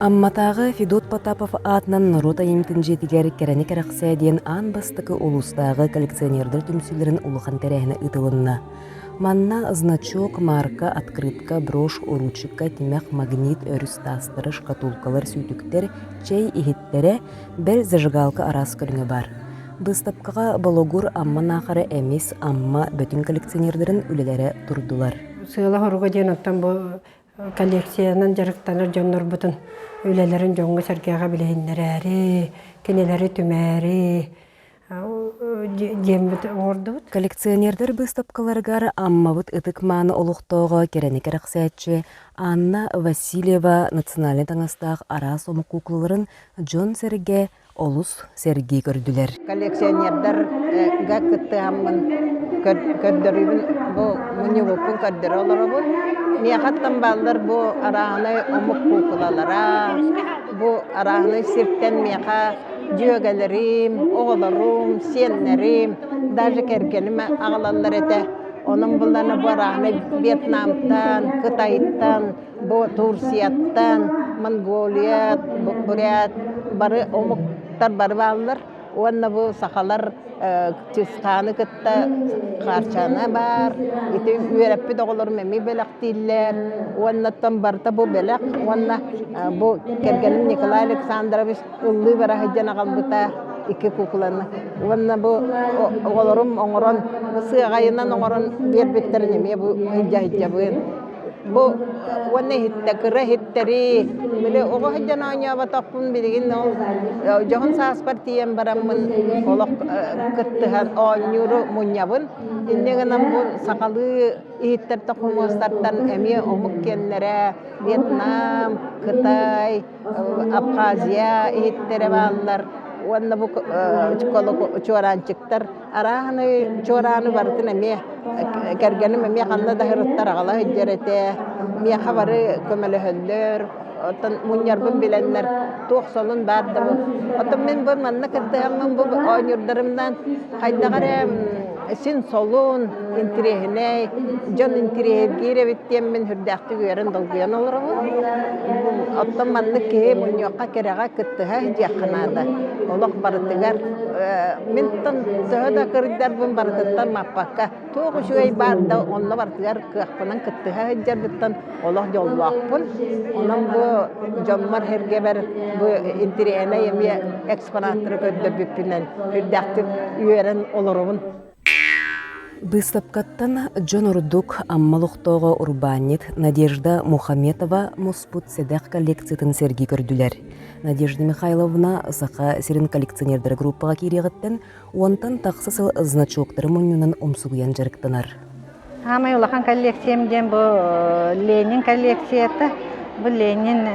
Амматааҕы Федот Потапов аатынан норуот айымньытын дьиэтигэр Кэрэни кэрэхсээ диэн аан бастакы улуустааҕы коллекционердар түмсүүлэрин улахан тэрээһинэ ыытылынна. Манна значок, марка, открытка, брошь, уруучука, тимэх, магнит, өрүс таастара, шкатулкалар, сүүтүктэр, чэй иһиттэрэ, бэл зажигалка араас көрүҥэ баар. Быыстапкаҕа Бологур, Амма Наахара, Эмис, Амма, Бөтүҥ коллекционердарын үлэлэрэ турдулар. Сыала-соруга диэн оттон бу коллекциянан дьарыктанар дьоннорбутун үлэлэрин дьоҥҥо-сэргэҕэ билиһиннэрээри, кинилэри түмээри диэммит оҥордубут. Коллекционердар быыстапкаларыгар Аммабыт ытык-мааны олохтооҕо кэрэни кэрэхсээччи Анна Васильева национальнай таҥастаах араас омук куукулаларын дьон-сэргэ олус сэргии көрдүлэр. Коллекционердарга кыттыһаммын көрдөрүүбүн бу мунньубуппун көрдөрө олоробун. Миэхэттэн бааллар бу арааһынай омук куукулалара, бу арааһынай сиртэн миэхэ дьүөгэлэрим, оҕолорум, сиэннэрим, даже кэргэним аҕалаллар этэ. Онон буллана бу арааһынай Вьетнамтан, Кытайтан, Бу Турцияттан, Монголия, Бурят бары омуктар бары бааллар. Уонна бу сахалар Чысхааны кытта Хаарчаана баар. Ити үөрэппит оҕолорум эмиэ бэлэхтииллэр. Уоннаттан барыта бу бэлэх. Уонна бу кэргэним Николай Александрович ыллыы бара сылдьан аҕалбыта икки куукуланы. Уонна бу оҕолорум оҥорон, сыаҕайынан оҥорон биэрбиттэрин эмиэ бу илдьэ сылдьабын. Бу уонна иһиттэ, кыра иһиттэри, били оҕо сылдьан оонньооботохпун билигин ол дьоһун сааспар тиийэн бараммын олох кыттыһан оонньууру мунньабын. Инньэ гынан бу сахалыы иһиттэртэн хомуостартан эмиэ омук киэннэрэ Вьетнам, Кытай, Абхазия иһиттэрэ бааллар уонна бу чуораанчыктар Арааһынай чуорааны барытын эмиэ кэргэним эмиэ ханна да сырыттар аҕала сылдьар этэ. Миэхэ бары көмөлөһөллөр, оттон мунньарбын билэннэр туох солун баар да бу. Оттон мин бу манна кыттыһаммын бу оонньуурдарымнаан хайдах эрэ син солун, интириэһинэй, дьон интириэһиргиир эбит диэммин сүрдээхтик үөрэн долгуйан олоробун. Оттон маннык киһи мунньуохха кэрэҕэ кыттыһа сылдьыахха наада. Олох барытыгар Мин төһө да кырдьарбын барытыттан маппакка, туох үчүгэй баар да онно барытыгар кыахпынан кыттыһа сылдьарбыттан олох дьоллоохпун. Онон бу дьоммор-сэргэбэр бу интириэһинэй эмиэ экспонаттары көрдөрбүппүнэн үрдээхтик үөрэн олоробун. Быыстапкаттан дьон ордук Амма олохтооҕо урбаанньыт Надежда Мухаметова муспут сэдэх коллекциятын сэргии көрдүлэр. Надежда Михайловна Саха сирин коллекционердара группаҕа киириэҕиттэн уонтан тахса сыл значоктары мунньунан умсугуйан дьарыктанар. Саамай улахан коллекциям диэн бу Ленин коллекцията. Бу Ленин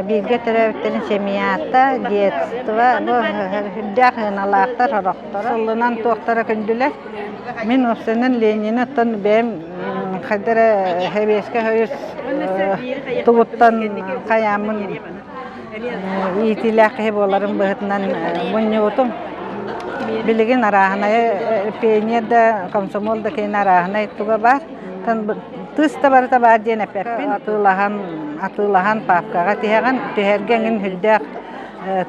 бииргэ төрөөбүттэрин семьята, детство, бу үрдээх ыаналаахтар сорохторо. Сыллынан туохтара күндүлэр. Мин уопсайынан Ленини оттон бэйэм хайда эрэ Сэбиэскэй Союз тугуттан хайааммын иитиилээх киһи буоларым быһыытынан мунньубутум. Билигин арааһынай пионер да, комсомол да киһини арааһынай туга баар. Тыс да барыта баар диэн эппэппин. Атыылаһан, атыылаһан паапкаҕа тиһэҕин, түһэргэ эҥин сүрдээх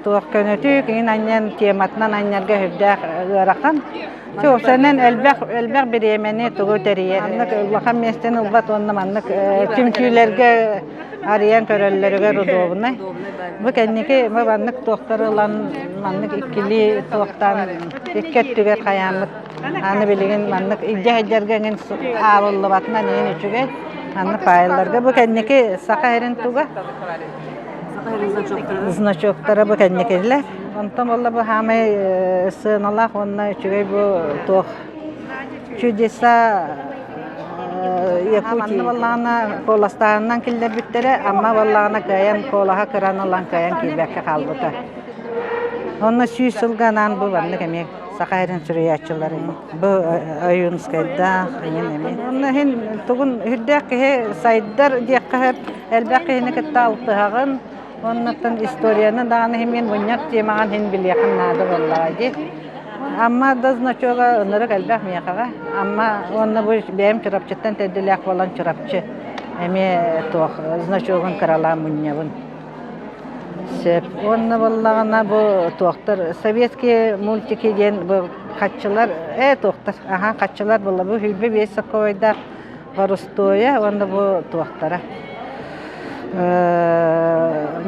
туох көнөтүк, иҥин анньан тематынан анньарга сүрдээх ыарахан. Уопсайынан элбэх элбэх бириэмэни тугу тэрийэр. Маннык улахан миэстэни ылбат уонна маннык түмсүүлэргэ арыйан көрөллөрүгэр удобнай. Бу кэнники бу маннык туохтары ылан маннык иккилии туохтаан икки өттүгэр хайааммыт аны билигин маннык илдьэ сылдьарга эҥин аабыллыбатынан иһин үчүгэй. Маннык файлларга бу кэнники саха эрин туга значоктара бу кэнникилэр. Онтон буолла бу хаамай сыаналаах уонна үчүгэй бу туох чудеса Якутия буоллаҕына куоластааһынынан киллэрбиттэрэ, Амма буоллаҕына кыайан куолаһа кыран ылан кыайан киирбэккэ хаалбыта. Онно 100 сылга анаан бу маннык эмиэ Саха сирин суруйааччыларын бу Ойуунускайдаах эҥин эмиэ. Онно иһин тугун үрдээх киһи сайдар диэххэ сөп, элбэх киһини кытта алтыһаҕын, оннуттан историяны даҕаны иһин мин мунньах темаҕын иһин билиэххин наада буоллаҕа дии. Амма да значога ынырык элбэх миэхэҕэ. Амма уонна бу бэйэм Чурапчыттан төрдүлээх буолан Чурапчы эмиэ туох значогун кыралаан мунньабын. Сөп. Уонна буоллаҕына бу туохтар советские мультики диэн бу хаччылар ээ туохтар аһаа хаччылар буолла бу хүлбэ биэс сокковайдаах борустуойа уонна бу туохтара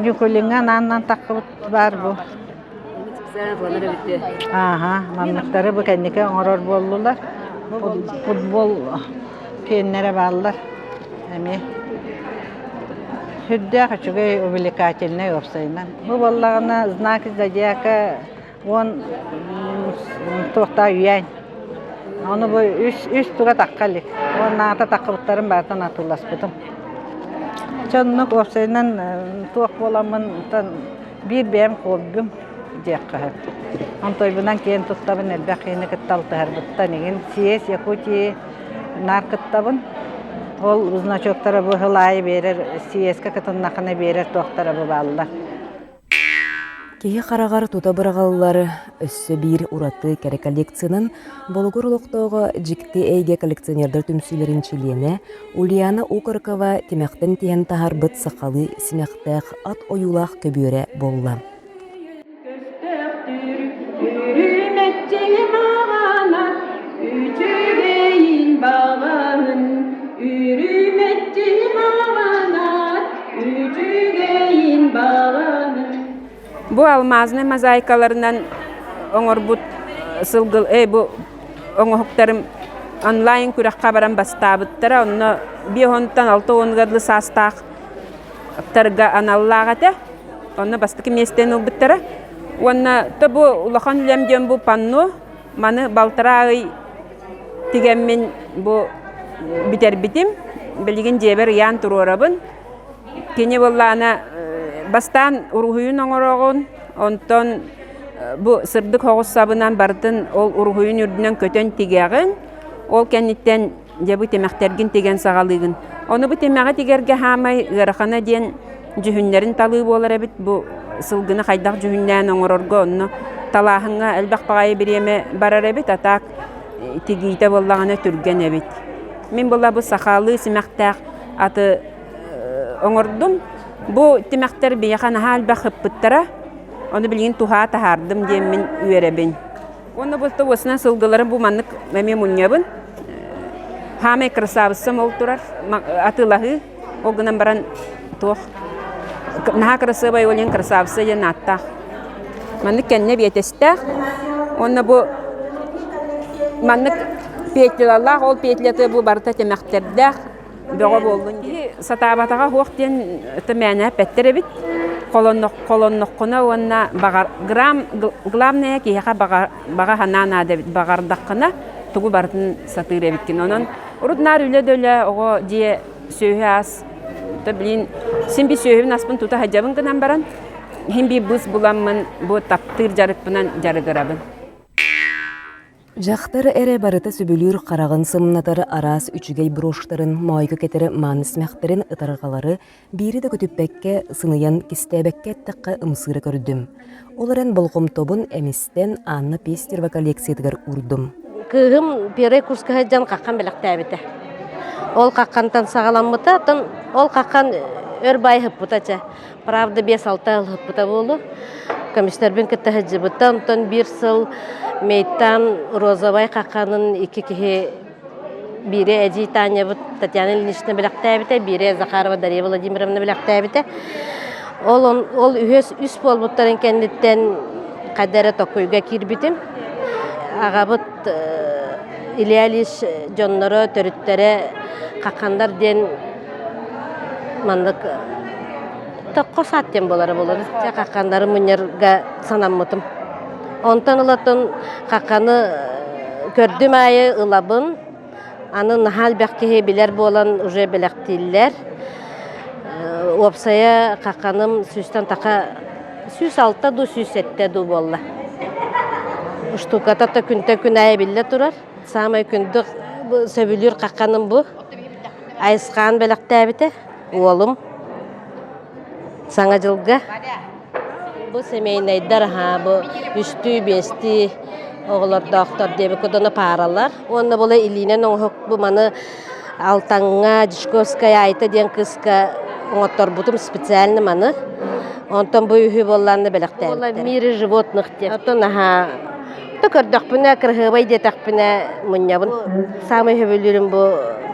Ньукулиҥҥа анааннан таххыбыт баар бу. Ааһа, манныктары бу кэнники оҥорор буоллулар. Футбол феннэрэ бааллар эмиэ. Сүрдээх үчүгэй увлекательнай уопсайынан. Бу буоллаҕына знак зодиака уон туохтаа үйээн. Ону бу үс, үс туга тахха илик. Уоннааҕыта таххыбыттарын барытын атыыласпытым. Чэ оннук уопсайынан туох буоламмын биир бэйэм хоббим диэххэ сөп. Онтойбунан киэн туттабын элбэх киһини кытта алтыһарбыттан игин съезд Якутии наар кыттабын. Ол значоктара бу сыл аайы биэрэр съезкэ кытыннахына биэрэр туохтара бу бааллар. Киһи хараҕар тута быраҕыллар өссө биир ураты кэрэ коллекциянан Болугур олохтооҕо Дьикти эйгэ коллекционердар түмсүүлэрин чилиэнэ Ульяна Окорокова тимэхтэн тиһэн таһаарбыт сахалыы симэхтээх ат ойуулаах көбүөрэ буолла. Үчүгэйин баҕаһын, үрүмэччи маҕанат, үчүгэйин баҕаһын. Бу алмазнай мозаикаларынан оҥорбут сылгы бу оҥоһуктарым онлайн күрэххэ баран бастаабыттара. Онно биэс уонтан алта уонугар дылы саастаахтарга аналлаах этэ. Онно бастакы миэстэни ылбыттара. Уонна то бу улахан үлэм диэн бу панно. Маны балтараа ый тигэммин бу бүтэрбитим. Билигин дьиэбэр ыйаан туруорабын. Кини буоллаҕына бастаан уруһуйун оҥороҕун, онтон бу сырдык оҕус сабынан барытын ол уруһуйун үрдүнэн көтөн тигэҕин, ол кэнниттэн дьэ бу тимэхтэргин тигэн саҕалыыгын. Ону бу тимэҕи тигэргэ хаамай ыарахана диэн дьүһүннэрин талыы буолар эбит. Бу сылгыны хайдах дьүһүннээн оҥорорго онно талааһыҥҥа элбэх баҕайы бириэмэ барар эбит, а так тигиитэ буоллаҕына түргэн эбит. Мин була бу сахалыы симэхтээх аты оҥордум. Бу тимэхтэр биһиэхэ наһаа элбэх ыппыттара. Ону билигин туһаа таһаардым диэммин үөрэбин. Уонна бу уосунан сылгыларым бу маннык эмиэ мунньабын. Хаамай красавицам ол турар атыылаһыы. Ол гынан баран туох наһаа кырасыабай ол иһин красавица диэн ааттаах. Маннык кэннэ биэтэстээх. Уонна бу маннык петлялаах, ол петлята бу барыта тимэхтэрдээх бөҕө буоллун киһи сатаабатаҕа суох диэн мээнэ эппэттэр эбит. Холонноххуна уонна баҕар грамм главное киһиэхэ баҕа баҕа санаа наада эбит. Баҕардаххына тугу барытын сатыыр эбиккин. Онон урут наар үлэ да үлэ оҕо дьиэ сүөһү ас то блин син биир сүөһүбүн аспын тута сылдьабын гынан баран иһин биир быыс буламмын бу таптыыр дьарыкпынан дьарыгырабын. Дьахтар эрэ барыта сөбүлүүр хараҕын сымнатар араас үчүгэй брошьтарын, моойго кэтэр мааны симэхтэрин ытарҕалары биири да көтүппэккэ, сыныйан кистээбэккэ эттэххэ ымсыыра көрдүм. Ол эрэн болҕомтобун эмистэн Анна Пестерова коллекциятыгар уурдум. Кыыһым первый курска сылдьан хаххан бэлэхтээбитэ. Ол хаххантан саҕаламмыта, оттон ол хаххан өр баай ыһыппыта чэ. Правда, биэс-алта сыл ыһыппыта буолуо. Комиссарбын кытта сылдьыбыта. Онтон биир сыл Мейтан розовай хахханын икки киһи биирэ эдьиий Танябыт Татьяна Ильинична бэлэхтээбитэ, биирэ Захарова Дарья Владимировна бэлэхтээбитэ. Ол, ол үһүс үс буолбуттарын кэнниттэн хайда эрэ токуйга киирбитим. Аҕабыт Илья Ильич дьонноро, төрүттэрэ Хахандар диэн маннык токко саат диэн буолара буолар. Дьэ хахханнары мунньарга санаммытым. Онтон ылатын хахханы көрдүм аайы ылабын. Аны наһаа элбэх киһи билэр буолан уже бэлэхтииллэр. Уопсайа хахханым сүүстэн таха 106 дуу, 107 дуу буолла. Штуката да күнтэн күн аайы биллэ турар. Саамай күндү сөбүлүүр хахханым бу. Айысхаан бэлэхтээбитэ уолум Саҥа дьылга. Бу семейнайдар аһаа бу үстүү, биэстии оҕолордоохтор диэбит кудуна пааралар. Уонна була илиинэн оҥоһук бу маны Алтаҥҥа Дьячковская Айта диэн кыыска оҥотторбутум специально маны. Онтон бу үһү буоллаанна бэлэхтээбиттэр. Мире животных диэн. Оттон наһаа то көрдөхпүнэ, кыраһыабай диэтэхпинэ мунньабын. Саамай сөбүлүүрүм бу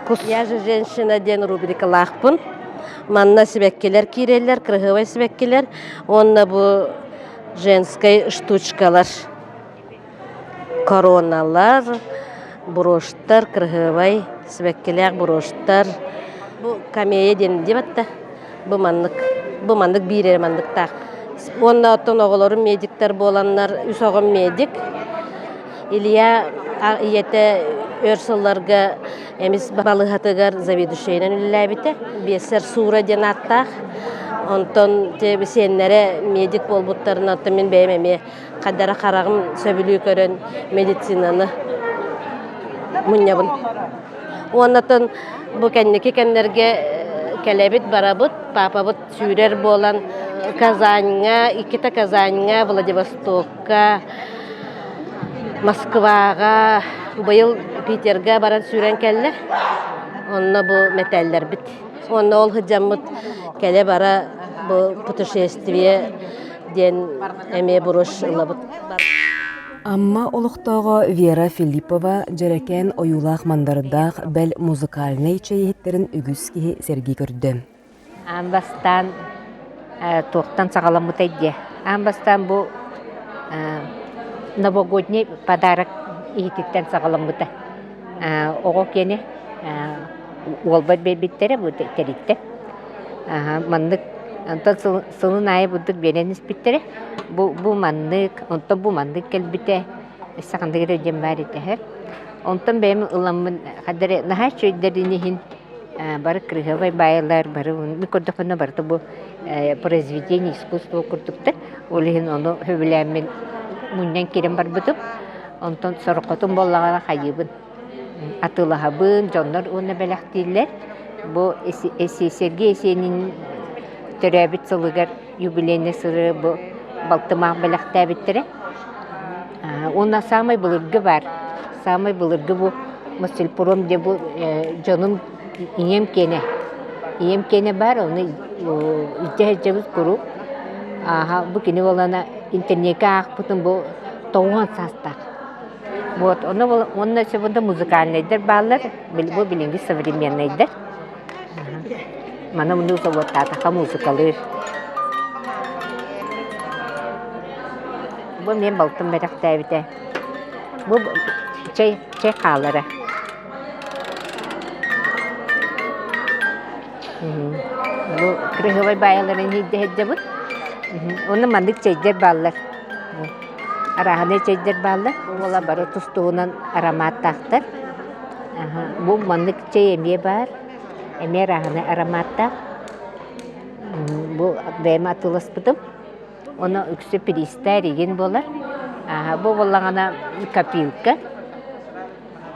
кус. Я же женщина диэн рубрикалаахпын. Манна сибэккилэр киирэллэр, кыраһыабай сибэккилэр уонна бу женскай штучкалар. Короналар, брошьтар, кыраһыабай сибэккилээх брошьтар. Бу камея диэн диэбэт да бу маннык бу маннык биир эрэ манныктаах. Уонна оттон оҕолорум медиктэр буоланнар үс оҕом медик. Илья ийэтэ өр сылларга Эмис балыыһатыгар заведующайынан үлэлээбитэ. Биэссэр Суура диэн ааттаах. Онтон сиэннэрэ медик буолбуттарынан оттон мин бэйэм эмиэ хадара хараҕым сөбүлүү көрөн медицинаны мунньабын. Уоннатын бу кэнники кэмнэргэ кэлэбит барабыт, папабыт сүүрэр буолан Казаньҥа, иккитэ Казаньҥа, Владивостокка, Москваҕа, быйыл Питергэ баран сүүрэн кэллэ. Онно бу мэтээллэрбит. Уонна ол сылдьаммыт кэлэ-бара бу путешествие диэн эмиэ брошь ылабыт. Амма олохтооҕо Вера Филиппова дьэрэкээн ойуулаах-мандардаах бэл музыкальнай чэй иһиттэрин үгүс киһи сэргии көрдө. Аан бастаан туохтан саҕаламмытай диэ. Аан бастаан бу новогодний подарок иһититтэн саҕаламмыта. Оҕо киэнэ уолбар биэрбиттэрэ бу тэриттэ. Маннык онтон сылын аайы бурдук биэрэн испиттэрэ. Бу бу маннык, онтон бу маннык кэлбитэ. Өссө ханнык эрэ диэн баар этэ. Онтон бэйэм ыламмын хадары наһаа үчүгэйдэрин иһин бары кырыһыабай баайалар, бары мин көрдөхпүнэ барыта бу произведение искусства курдуктар. Ол иһин ону сөбүлээммин мунньан киирэн барбытым. Онтон сороххотун буоллаҕына хайыыбын атыылаһабын, дьоннор уонна бэлэхтииллэр. Бу Сергей Есенин төрөөбүт сылыгар юбилейный сырыы бу балтымаах бэлэхтээбиттэрэ. Уонна саамай былыргы баар, саамай былыргы бу Моссельпром диэн бу дьонум ийэм киэнэ. Ийэм киэнэ баар, ону илдьэ сылдьабыт куруук. Ааһа бу кини буолана интернеккэ аахпытым бу 90 саастаах. Вот, ону уонна сегодня музыкальнайдар бааллар, бу билиҥҥи современнайдар. Маны муну собуоттаатахха музыкалыыр. Бу мен балтым бэлэхтээбитэ. Бу чэй, чэй хаалара. Бу кырыһыбай баайаларын иһирдэ Онно маннык чэйдэр бааллар. Арааһынай чэйдэр бааллар. Уола бары тус-туһунан ароматтаахтар. Бу маннык чэй эмиэ баар. Эмиэ арааһынай ароматтаах. Бу бэйэм атыыласпытым. Ону үксэ пиристээр игин буолар. Бу буоллаҕына копилка.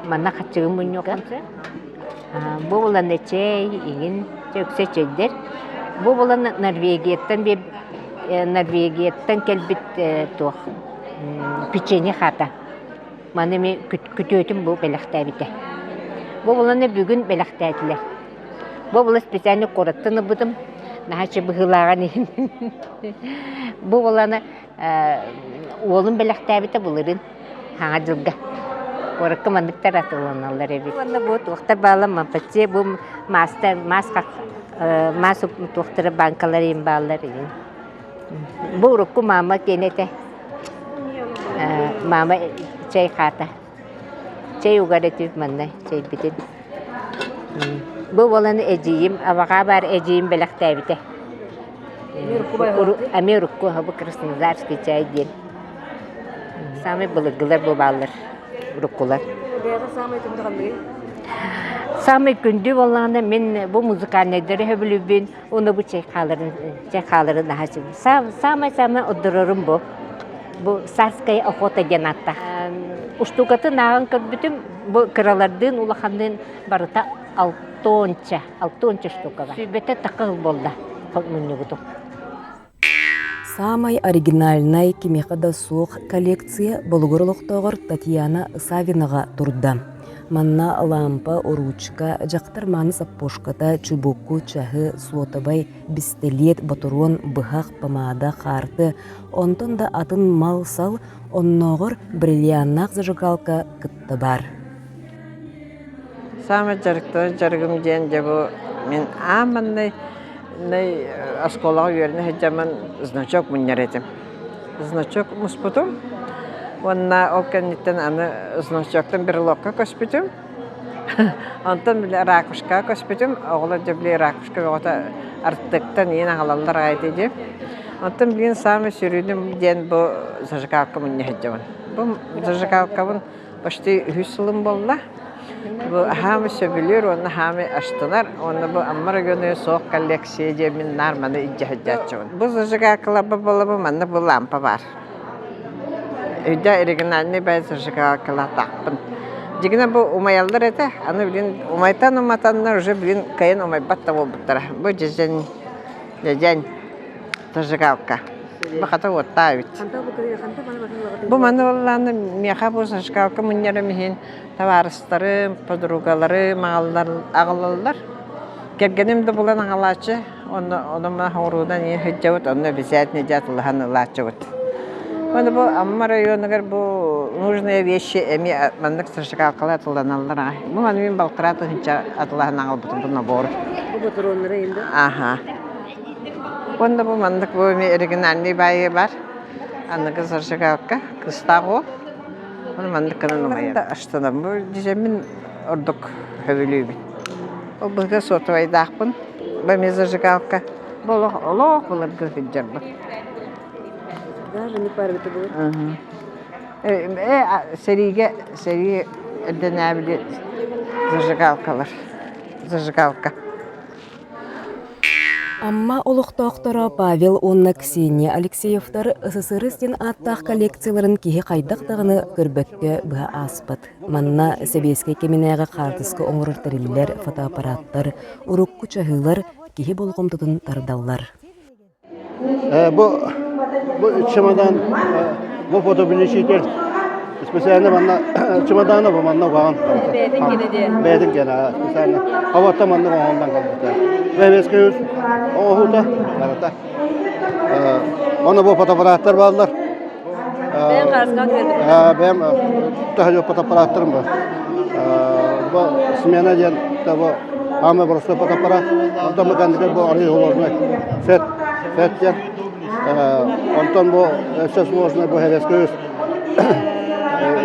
Манна хаччыгын мунньуоххун сөп. Бу булан чэй, иҥин, үксэ чэйдэр. Бу булан Норвегияттан Норвегияттан кэлбит туох печенье хаата. Маны эмиэ күтүөтүм бу бэлэхтээбитэ. Бу буланы бүгүн бэлэхтээтилэр. Бу була специально куораттан ылбытым. Наһаа быһыылааҕын иһин. Бу буланы уолум бэлэхтээбитэ былырыын. Хаҥа дьылга куоракка манныктар атыыланаллар эбит. Уонна бу туохтар бааллар мапаччы бу маастар маас маас туохтара банкалар иин бааллар иин. Бу урукку маама киэнэ этэ. Маама чэй хаата. Чэй угар этибит манна чэйбитин. Бу буолан эдьиийим, абаҕаа баар эдьиийим бэлэхтээбитэ. Эмиэ урукку бу Краснодарский чай диэн. Саамай былыргылар бу бааллар, уруккулар. Бэйэҕэ саамай күндү ханныгый? Саамай күндү буоллаҕына мин бу музыкальнайдары сөбүлүүбүн, уонна бу чэй хааларын, чэй хааларын наһаа сөбүлүүбүн. Саамай-саамай ордорорум бу. Бу царская охота диэн ааттаах. Устуукатын ааҕан көрбүтүм, бу кыралардыын улаханныын барыта алтонча, алтонча штука бар. Сүүрбэтэ такыл буолла мунньубутум. Саамай оригинальнай, кимиэхэ да суох коллекция Болугур олохтооҕор Татьяна Савинаҕа турда. Манна лаампа, уруучка, дьахтар мааны саппушката, чубуку, чаһы, суотабай, бистэлиэт, ботуруон, быһах, помада, хаарты, онтон да атын мал-сал, оннооҕор бриллианнаах зажигалка кытта баар. Саамай дьарыктанар дьарыгым диэн дьэ бу мин аан маҥнай оскуолаҕа үөрэнэ сылдьаммын значок мунньар этим. Значок муспутум уонна ол кэнниттэн аны значоктан брелокка көспүтүм. Онтон били ракушкаҕа көспүтүм. Оҕолор дьэ били ракушка бөҕөтө артыктан иин аҕалаллар аҕай дии. Онтон билигин саамай сүрүнүм диэн бу зажигалка мунньа сылдьабын. Бу зажигалкабын почти үһүс сылым буолла. Бу аһаамы сөбүлүүр уонна аһаамы астынар уонна бу Амма районугар суох коллекция диэммин наар маны илдьэ сылдьааччыбын. Бу зажигалкаларба буолабы манна бу лампа баар. Өйдөө оригинальный бай зажигалкалаатаахпын. Дьигинэ бу умайаллар этэ, аны билин умайтан уматаннар уже билин кайын умайбат да буолбуттара. Бу дьэдьэн дьэдьэн зажигалка. Бу хата уоттаа эбит. Бу маны буоллаана миэхэ бу зажигалка мунньарым иһин табаарыстарым, подругаларым аҕалаллар. Кэргэним да булан аҕалааччы, онно онон хоҥоруунан ийэ сылдьабыт, онно обязательно дьэ атылаһан ылааччыбыт. Уонна бу Амма районугар бу нужные вещи эмиэ маннык зажигалкалар атыланаллар аҕай. Бу маны мин балтараа тыһыынча атылаһан аҕалбытым бу набор. Бу ботуруоннара инде? Аха. Уонна бу маннык бу эмиэ оригинальный баайы бар. Аныгы зажигалка, кыстаах уол. Ону маннык гынан умайар. Аштанам бу дьиэммин ордук сөбүлүүбүн. Ол быһыга сотовайдаахпын. Бу эмиэ зажигалка. Бу олох олох былыргы сылдьарбыт. Даже не парвиты было. Сэриигэ сэрии эрдэнээбили зажигалкалар. Зажигалка. Амма олохтоохторо Павел уонна Ксения Алексеевтар СССР диэн ааттаах коллекцияларын киһи хайдах даҕаны көрбөккө быһа ааспат. Манна сэбиэскэй кэминээҕи хаартыска оҥорор тэриллэр, фотоаппараттар, урукку чаһыылар киһи болҕомтотун тардаллар. Бу бу чемодан бу фотоувеличитель специально манна чемодана бу манна угаҕын бэйэтин киэнэ специально хабатта маннык оҥоһуллан калбыта бэбиэскэ оҥоһуута барыта Онно бу фотоаппараттар бааллар бэйэм таһырдьа фотоаппараттарым бар бу смена диэн бу Аама простой фотоаппарат онтон бу кэнники бу арыый сложный фет фет диэн онтон бу өссө сложный бу Советский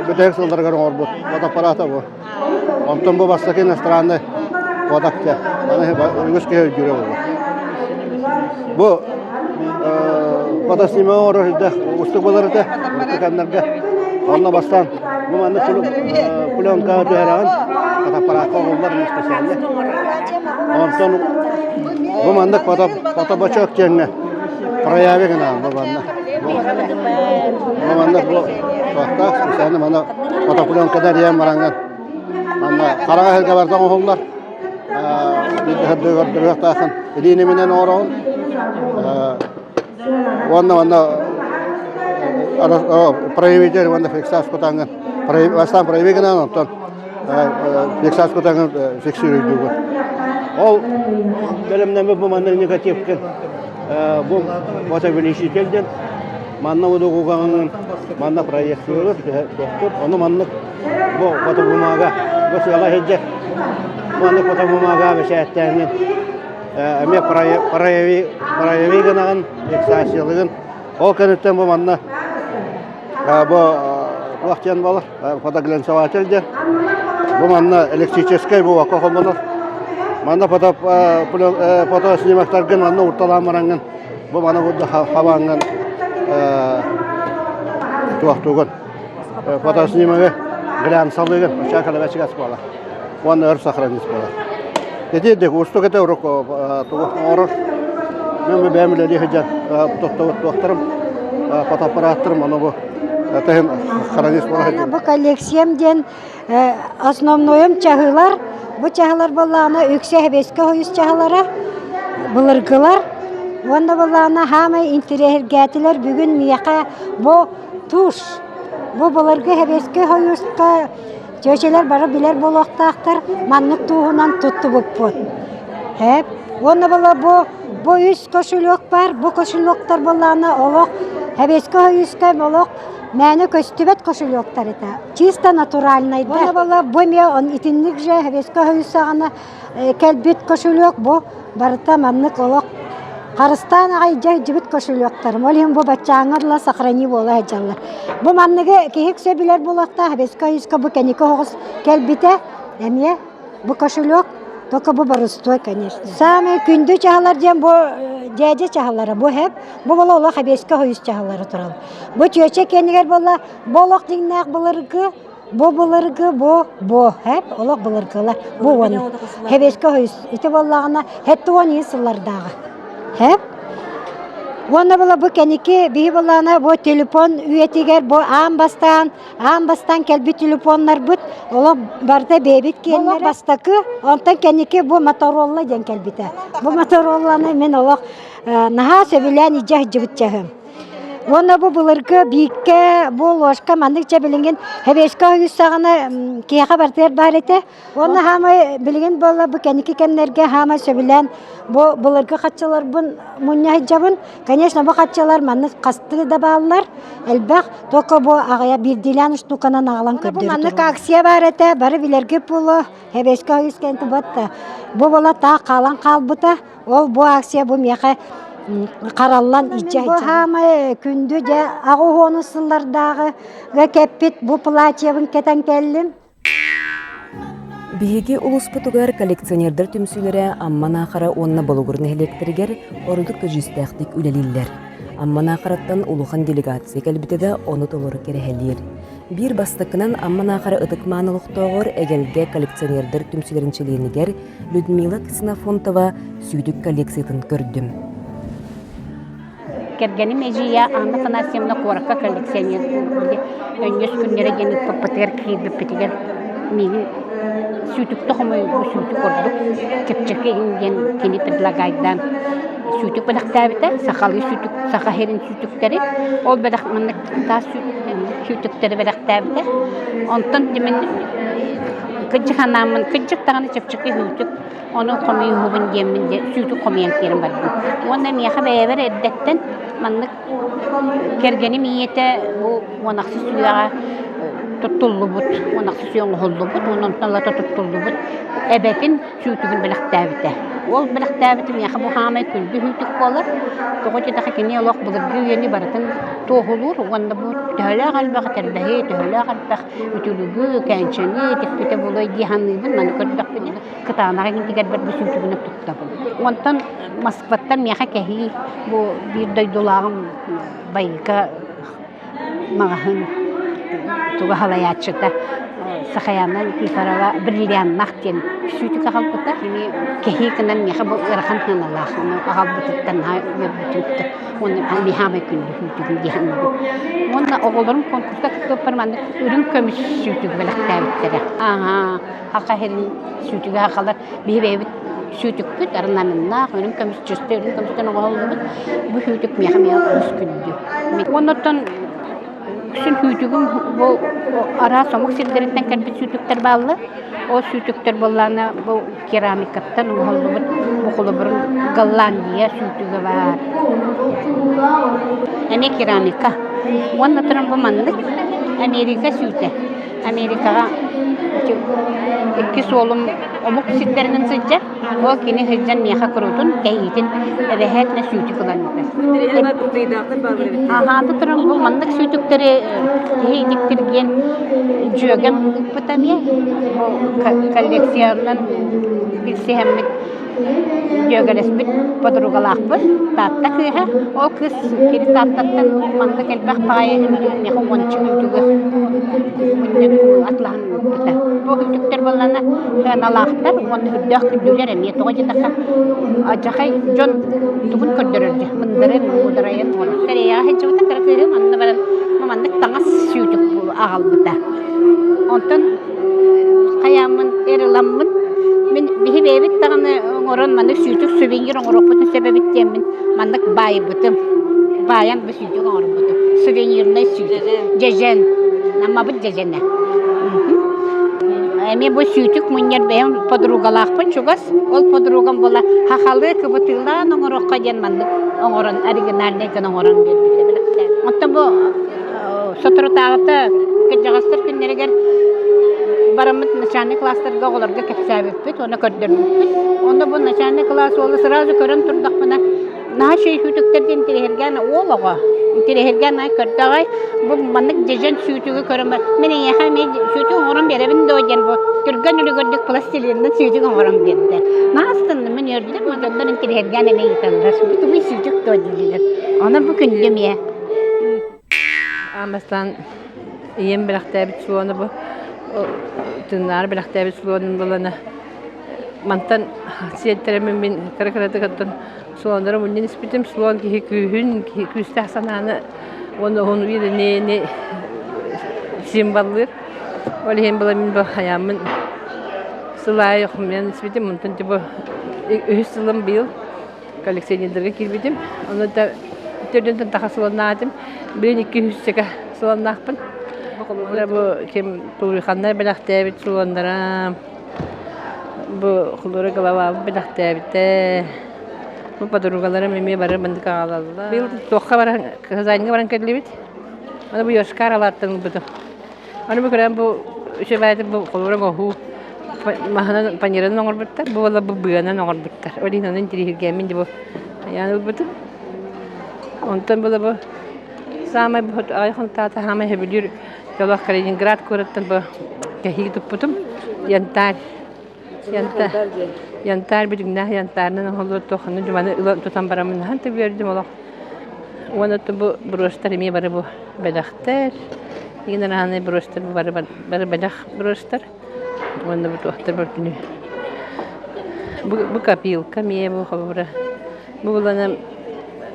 бүтэһик сылларыгар оҥорбут фотоаппарата бу Онтон бу бастакы иностранный Кодак диэн. Маны үгүс киһи өйдүүрэ буолуо. Бу фотоснимок оҥорор үрдэх уустук буолар этэ урукку кэмнэргэ. Онно бастаан бу маннык пленкаҕа түһэрэҕин, фотоаппараакка оҥоһуллар специально. Онтон бу маннык фотобачок диэҥҥэ прояви гынаҕын бу манна. Бу маннык бу туохтаах специально маны фотопленкада эрийэн бараҥҥын манна хараҥа сиргэ барыта оҥоһуллар. Көрдөрүөхтааххын илиини минэн оҥороҕун. Уонна манна проявитель уонна фиксаж кутаҥҥын бастаан прояви гынан онтон фиксаж кутаҥҥын фиксируйдуугун. Ол бэлэмнэммит бу манна негативкин бу фотоувеличитель диэн манна удугугаҥын манна проекциялыыр тохтур ону маннык бу фотобумага бу сыала сылдьар маннык фотобумага бэчээттээҥҥин эмиэ прояви прояви гынаҕын фиксациялыгын ол кэнниттэн бу манна бу туох диэн буолар фотоглянцеватель диэн бу манна электрическэй буолбакка холбонор манна фото фотоснимоктаргын манна урталаан бараҥҥын бу маны курдук хабааҥҥын туохтуугун фотоснимогы глянцалыыгын оччоҕо кэлэбэчигэс буолар уонна өр сохранить буолар ити уустук этэ урукку тугу оҥорор мен бэйэм үлэлии сылдьан туттубут туохтарым фотоаппараттарым ону бу тыһын хранить буола сылдьар Бу коллекциям диэн Основнойум чаһылар. Бу чаһылар буоллаҕына үксэ Сэбиэскэй Союз чаһылара, былыргылар. Уонна буоллаҕына саамай интэриэһиргээтилэр бүгүн миэхэ бу тушь. Бу былыргы Сэбиэскэй Союзка Чүөчэлэр бары билэр буолуохтаахтар, маннык тууһунан туттубуппут. Эп. Уонна була бу бу үс кошелек бар, бу кошелектар буоллаҕына олох Сэбиэскэй Союзка олох мээнэ көстүбэт кошелектар этэ. Чисто натуральнайдар. Уонна була бу эмиэ итинник же Сэбиэскэй Союз саҕана кэлбит кошелек бу барыта маннык олох харыстаан аҕай дьэ кошелектарым. Ол иһин бу баччааҥҥа дылы сохрани буола сылдьаллар. Бу манныгы киһи үксэ билэр буолуохтаах, Сэбиэскэй Союзка бу кэнники оҕус кэлбитэ эмиэ бу кошелек только бу боростуой, конечно. Самый күндү чаһылар диэн бу дьээдьэ чаһылара бу хэп, бу була олох Сэбиэскэй Союз чаһылара турал. Бу чүөчэ кэннигэр буолла, бу олох дьиҥнээх былыргы Бу былыргы бу бу хэп олох былыргылар бу уон Хэбиэскэ хойус ити буоллаҕына хэт уон ии сыллардааҕы хэп уонна була бу кэники биһи буоллаҕына бу телефон үйэтигэр бу аан бастаан аан бастаан кэлбит телефоннарбыт олох барыта бэйэбит киэннэрэ бастакы онтон кэнники бу Моторолла диэн кэлбитэ бу Моторолланы мин олох наһаа сөбүлээн илдьэ сылдьыбыт чаһым Уонна бу былыргы бииккэ, бу ложка маннык чэ билигин Сэбиэскэй Союз саҕана киһиэхэ барытыгар баар этэ. Уонна хаамай билигин буолла бу кэнники кэмнэргэ хаамай сөбүлээн бу былыргы хаччыларбын мунньа сылдьабын. Конечно, бу хаччылар маннык хастыы да бааллар, элбэх. Только бу аҕыйа биирдиилээн штуканан аҕалан көрдөрө Бу маннык акция баар этэ, бары билэргит буолуо. Сэбиэскэй Союз кэнники батта. Бу буола таах хаалан хаалбыта. Ол бу акция бу миэхэ хараллан иччэ Бу хаамай күндү дьэ аҕыс сыллардааҕы кэппит бу платьебын кэтэн кэллим. Биһиги улууспутугар коллекционердар түмсүүлэрэ Амма Наахара уонна Болугур нэһилиэктэригэр ордук көдьүүстээхтик үлэлииллэр. Амма Наахараттан улахан делегация кэлбитэ да ону толору кэрэһэлиир. Биир бастакынан Амма Наахара ытык-мааны олохтооҕор Эгэлгэ коллекционердар түмсүүлэрин чилиэнигэр Людмила Ксенофонтова сүүтүк коллекциятын көрдүм. Кэргэним эдьиийэ Анна Афанасьевна куоракка коллекционер өнньүс күннэрэ диэн ыыппыппытыгар киирбиппитигэр миигин сүүтүктэ хомуйбу сүүтүк ордук чэпчэки диэн кини предлагайдаан сүүтүк бэлэхтээбитэ сахалыы сүүтүк саха сирин сүүтүктэри ол бэлэх маннык таас сүүтүктэри бэлэхтээбитэ онтон мин Кырдьык анааммын, кырдьык даҕаны чэпчэки сүүтүк, ону хомуйуһубун диэммин дьэ сүүтүк хомуйан киирэн бардым. Уонна миэхэ бэйэбэр эрдэттэн маннык кэргэним ийэтэ бу уон ахсыс үйэҕэ туттуллубут, уон ахсыс үйэ оҥоһуллубут, уонна онтон ылата туттуллубут эбэтин сүүтүгүн бэлэхтээбитэ. Ол бэлэхтээбитэ миэхэ бу хаамай күндү сүүтүк буолар. Тоҕо диэтэххэ кини олох былыргы үйэни барытын туоһулуур уонна бу төһөлөөх элбэх этэрбэһи, төһөлөөх элбэх үтүлүгү, кээнчэни тикпитэ буолуой дии саныыбын. Маны көрдөхпүнэ, кытаанаҕы иҥтигэрбэр бу сүүтүгүнэн туттабын. Онтон Москваттан миэхэ кэһии бу биир дойдулааҕым Байыка маҕаһыын туга салайааччыта Сахаяна Никифорова бриллианнах диэн сүүтүк аҕалбыта. Кини кэһии гынан миэхэ бу ыарахан сыаналаах. Ону аҕалбытыттан наһаа үөрбүтүм. Уонна миэхэ күндү сүүтүгүн дии саныыбын. Уонна оҕолорум конкурска кыттыбыппар маннык үрүҥ көмүс сүүтүгү бэлэхтээбиттэрэ. Аһаа, саха сирин сүүтүгэ сахалар биһи бэйэбит сүүтүкпүт орнаменнаах, үрүҥ көмүс чисто үрүҥ көмүстэн оҥоһуллубут. Бу сүүтүк миэхэ эмиэ олус күндү. Уонна оттон үксүн сүүтүгүм бу араас омук сирдэриттэн кэлбит сүүтүктэр бааллар. Ол сүүтүктэр буоллаҕына бу керамикаттан оҥоһуллубут бу холобурун Голландия сүүтүгэ баар. Эмиэ керамика. Уонна туран бу маннык Америка сүүтэ. Америкаҕа икки суолум омук сирдэринэн сылдьар. Ол кини сылдьан миэхэ куруутун кэһиитин эбэһээтинэ сүүтүк ылан ыытар. Аһаата туран бу маннык сүүтүктэри киһи дьиктиргиэн дьүөгэм ыыппыта эмиэ. Бу коллекциянан билсиһэммит дьүөгэлэспит подругалаахпын Таатта кыыһа. Ол кыыс кини Тааттаттан маннык элбэх баҕайы миэхэ уонча үүтүгү мунньан атылаһан ыыппыта. Бу үүтүктэр буоллаҕына сыаналаахтар уонна үрдээх күндүлэр эмиэ тоҕо диэтэххэ алдьархай дьон тугун көрдөрөр дьэ мындырын муударайын Кореяҕа сылдьыбыта кыра кыыһым онно баран маннык таҥас сүүтүк аҕалбыта. Онтон хайааммын эр ыламмын мин биһи бэйэбит даҕаны оҥорон маннык сүүтүк сувенир оҥоруохпутун сөп эбит диэммин маннык баайбытым. Баайан бу сүүтүк оҥорбутум. Сувенирнай сүүтүк. Дьэдьэн. Аммабыт дьэдьэнэ. Эмиэ бу сүүтүк мунньар бэйэм подругалаахпын чугас. Ол подругам буола хахалы кыбытыылаан оҥоруохха диэн маннык оҥорон оригинальнай гына оҥорон биэрбитэ бэлэхтээн. Оттон бу соторутааҕыта кырдьаҕастар күннэригэр бараммыт начальный класстарга оҕолорго кэпсээбиппит уонна көрдөрбүппүт. Онно бу начальный класс уолу сразу көрөн турдахпына наһаа үчүгэй сүүтүктэр диэн интириэһиргээн уол оҕо интириэһиргээн аҕай көрдө аҕай бу маннык дьэдьэн сүүтүгү көрөн мин эйиэхэ эмиэ сүүтүк оҥорон биэрэбин дуо диэн бу түргэн үлүгэрдик пластилинынан сүүтүк оҥорон биэрдэ наһаа астынным мин үөрдүм дьоннор интириэһиргээн эмиэ ыйыталлар бу тугуй сүүтүк дуо дииллэр онон бу күндү эмиэ Аан бастаан ийэм бэлэхтээбит суона бу тыыннаары бэлэхтээбит суонун булана мантан сиэттэрэммин мин кыра-кыратык оттон Слоннары мунньан испитим. Слон киһи күүһүн, киһи күүстээх санааны уонна уһун үйэлэниини символлыыр. Ол иһин была мин бу хайааммын сыл аайы хомуйан испитим. Онтон типа үһүс сылым быйыл коллекционердарга киирбитим. Ону да төрдүнтэн таха сыланнаатым. Билин 200 сыланнаахпын. Бу ким Тулуйханнар бэлэхтээбит суланнара Бу хлора головабын бэлэхтээбитэ. Бу подругаларым эмиэ бары маннык аҕалаллар. Быйыл туохха баран, Казаньга баран кэллибит. Аны бу Йошкар Алаттан ылбытым. Аны бу көрөн бу үчүгэйдик бу холура оҥоһуу маһынан панеранан оҥорбуттар. Бу буола бу быанан оҥорбуттар. Ол иһин онон интириэһиргээммин дии бу айаан ылбытым. Онтон була бу саамай бу аҕай хонтаата саамай сөбүлүүр Дьолох Калининград куораттан бу кэһии туппутум. Янтарь. Янтарь. Янтарь бүтүҥнээх янтарынан оһоллор туохханы дьуманы ыла тутан бараммын наһан үөрдүм олох. Уонна бу брошьтар эмиэ бары бу бэлэхтэр. Игин араанай брошьтар бу бары бары бэлэх брошьтар. Уонна бу туохтар бөртүнү. Бу, бу копилка эмиэ бу холобура. Бу буланам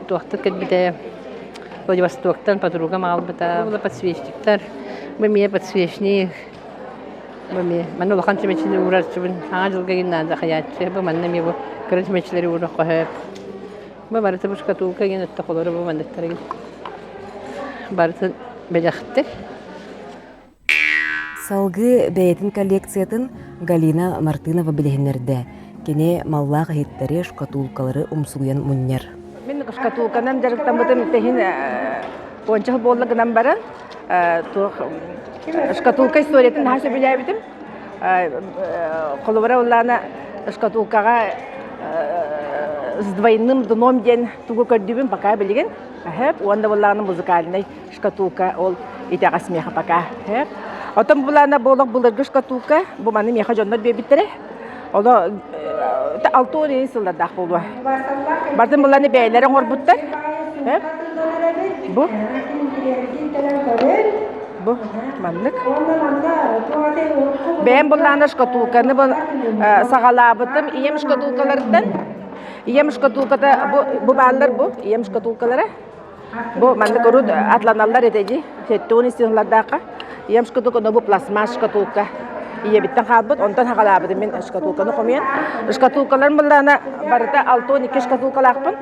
туохтар кэлбитэ Владивостоктан подругам аҕалбыта. Бу подсвечниктар. Бу эмиэ подсвечник. Бу эмиэ манна улахан чүмэчини уурарчыбын. Саҥа дьылга гимназия хайааччы. Бу манна эмиэ бу кыра чүмэчилэри ууруохха сөп. Бу барыта бу шкатулка гин өттө холоро бу манныктар гин. Барытын бэлэхтэр. Салгыы бэйэтин коллекциятын Галина Мартынова билиһиннэрдэ. Кини маллаах иһиттэри, шкатулкалары умсугуйан мунньар. Мин шкатулканан дьарыктаммытым тэһин уонча сыл буолла гынан баран туох шкатулка историятын наһаа сөбүлээбитим. Холобура улаана шкатулкаҕа с двойным дном диэн тугу көрдүүбүн пока билигин. Уонна буллаҕына музыкальнай шкатулка ол итэҕэс миэхэ пока. Отон булаана буолах былыргы шкатулка бу маны миэхэ дьоннор биэрбиттэрэ. Оло 6 сыллардаах буолуо. Бардым буланы бэйэлэрэ оҥорбуттар. Бу бу маннык. Бэйэм буллаана шкатулканы саҕалаабытым ийэм шкатулкаларыттан. Ийэм шкатулката бу бу бааллар бу ийэм шкатулкалара. Бу маннык урут атланаллар этэ дии. 70 сыллардаахха. Ийэм шкатулка, но бу пластмасс шкатулка. Ийэбиттэн хаалбыт, онтон хаҕалаабытым мин шкатулканы хомуйан. Шкатулкаларым былаана барыта 62 шкатулкалаахпын.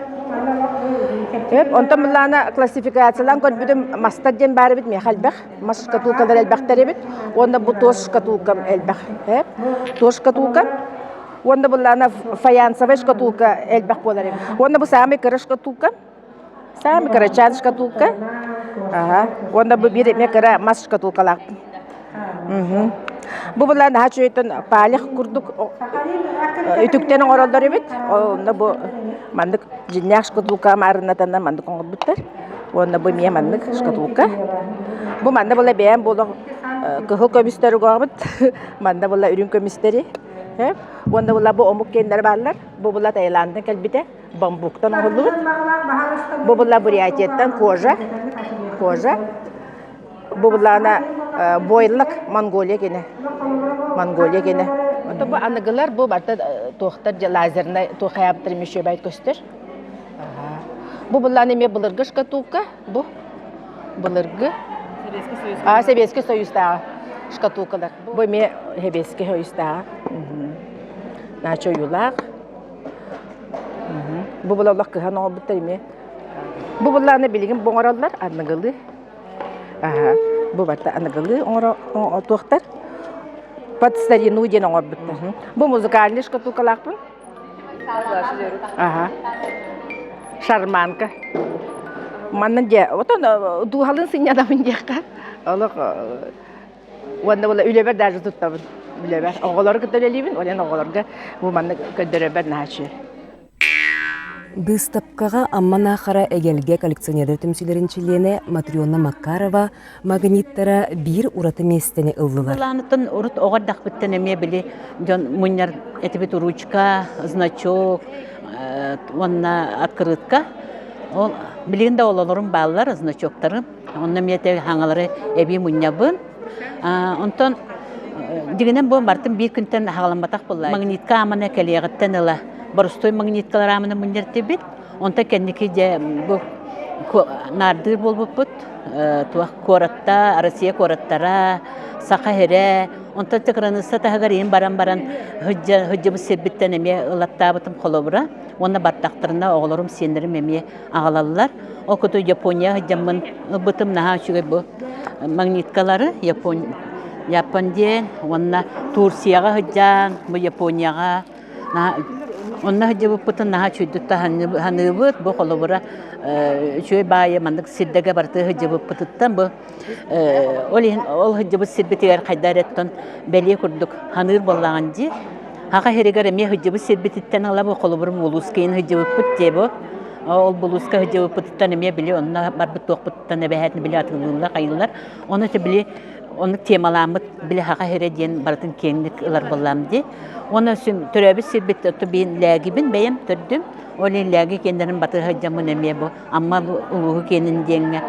Онтон былаана классификациялаан көрбүтүм мастар диэн баар эбит миэхэ элбэх. Мас шкатулкалар элбэхтэр эбит. Уонна бу туос шкатулкам элбэх. Туос шкатулка. Уонна былаана фаянсовай шкатулка элбэх буолар эбит. Уонна бу саамай кыра шкатулка. Саамай кырачаан шкатулка. Аха. Уонна бу биир эмиэ кыра мас шкатулкалаахпын. Бу булан наһаа үчүгэйтэн палех курдук үтүктэн оҥороллор эбит. Онно бу маннык дьиннээх шкатулка маарынатанна маннык оҥорбуттар. Уонна бу эмиэ маннык шкатулка. Бу манна була бэйэм буолан кыһыл көмүстэри угаабыт. Манна була үрүҥ көмүстэри. Уонна була бу омук киэннэр бааллар. Бу була Таиландтан кэлбитэ. бамбуктан оҥоһуллубут. Бу была Бурятияттан кожа, кожа. Бу былаана бойлак Монголия гене. Монголия гене. Ото бу аныгылар бу барта туохтар лазернай туохайаабыттар мүшөбайт көстөр. Бу былаана эмиэ былыргы шкатулка бу былыргы. А Советский Союзтааҕы шкатулкалар. Бу эмиэ Советский Союзтааҕы. Начо ойуулаах. Бу була олох кыһан оҥорбуттар эмиэ. Бу буллааны билигин бу оҥороллор аныгылыы. Аха. Бу барыта аныгылыы оҥоро туохтар. Под старину диэн оҥорбуттар. Бу музыкальный шкатулкалаахпын. Ага. Шарманка. Манна дьэ, отон дууһалын сынньанабын диэххэ. Олох уонна була үлэбэр даже туттабын. Үлэбэр. Оҕолору кытта үлэлиибин, онон оҕолорго бу маннык көрдөрөбөр наһаа Быыстапкаҕа Амма Наахара эгэлгэ коллекционердар түмсүүлэрин чилиэнэ Матрена Макарова магниттара биир ураты миэстэни ыллылар. Былааныттан урут оҕо эрдэхпиттэн эмиэ били дьон мунньар этибит ручка, значок уонна открытка. Ол билигин да ололорум бааллар, значоктарым. Онно эмиэ хаҥалары эбии мунньабын. Онтон дьиҥинэн бу бартын биир күнтэн хаҕаламматах буолла. Магнитка аамана кэлиэҕиттэн ыла боростуой магниткалар аамана мунньар этибит. Онтон кэнники дьэ бу наардыыр буолбуппут. Туох куоратта, Россия куораттара, Саха сирэ, онтон кыраныысса таһыгар иһин баран баран сылдьыбыт сирбиттэн эмиэ ылаттаабытым холобура. Уонна бардахтарына оҕолорум, сиэннэрим эмиэ аҕалаллар. Ол курдук Япония сылдьаммын ылбытым наһаа үчүгэй бу магниткалары Япон Япон диэн уонна Турцияҕа сылдьан бу Японияҕа онно сылдьыбыппытын наһаа үчүгэйдик саныыбыт. Бу холобура үчүгэй баайы маннык сирдэргэ барыта сылдьыбыппытыттан бу ол иһин ол сылдьыбыт сирбитигэр хайда эрэ оттон бэлиэ курдук саныыр буоллаҕын дии. Аҕа иһэригэр эмиэ сылдьыбыт сирбититтэн ыла бу холобур булууска иһин сылдьыбыппыт дии бу. Ол булууска сылдьыбыппытыттан эмиэ били онно барбыт туохпуттан эбэһээтин били атыылыыллар хайыыллар. Ону ити били оннук темалааммыт били хаха иһэрэ диэн барытын киэҥник ылар буоллаам дии. Уонна төрөөбүт сирбит оту биин лээгибин бэйэм төрдүм. Ол иһин лээги киэннэрин батыһа сылдьаммын эмиэ бу Амма улууһу киэнин диэҥҥэ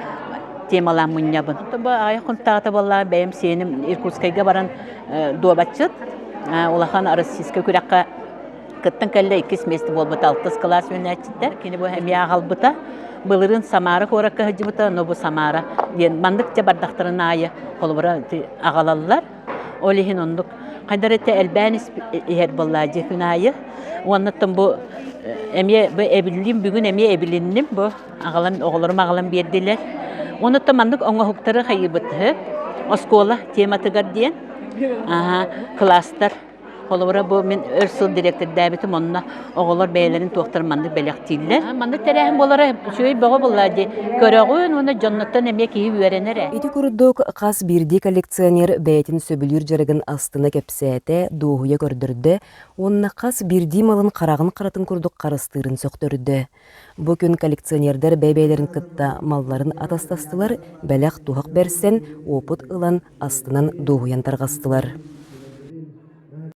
темалаан мунньабын. Бу аҕыйах хонтаҕыта буоллаҕа бэйэм сиэним Иркутскайга баран дуобатчыт улахан российскай күрэххэ кыттан кэллэ иккис миэстэ буолбута алтыс кылаас үөрэнээччитэ кини бу эмиэ аҕалбыта былырыын Самара куоракка сылдьыбыта но бу Самара диэн маннык дьэ бардахтарын аайы холобура аҕалаллар ол иһин оннук хайдар этэ элбээн иһэр буоллаа дьиэ күн аайы уоннаттан бу эмиэ бу эбиллиим бүгүн эмиэ эбилинним бу аҕалан оҕолорум аҕалан биэрдилэр. Онуттан маннык оҥоһуктары хайыыбыт оскуола тематыгар диэн аха кылаастар холобура бу мин өр сыл дириэктэрдээбитим онно оҕолор бэйэлэрин туохтарын маннык бэлэхтииллэр. Маннык тэрээһин буолара үчүгэй бөҕө буолла дии. Көрөҕүн уонна дьонноттон эмиэ киһи үөрэнэр ээ. Ити курдук хас биирдии коллекционер бэйэтин сөбүлүүр дьарыгын астына кэпсээтэ, дуоһуйа көрдөрдө уонна хас биирдии малын хараҕын харатын курдук харыстыырын сөхтөрдө. Бу күн коллекционердар бэйэ-бэйэлэрин кытта малларын атастастылар, бэлэх-туһах бэрсэн, уопут ылан, астынан дуоһуйан тарҕастылар.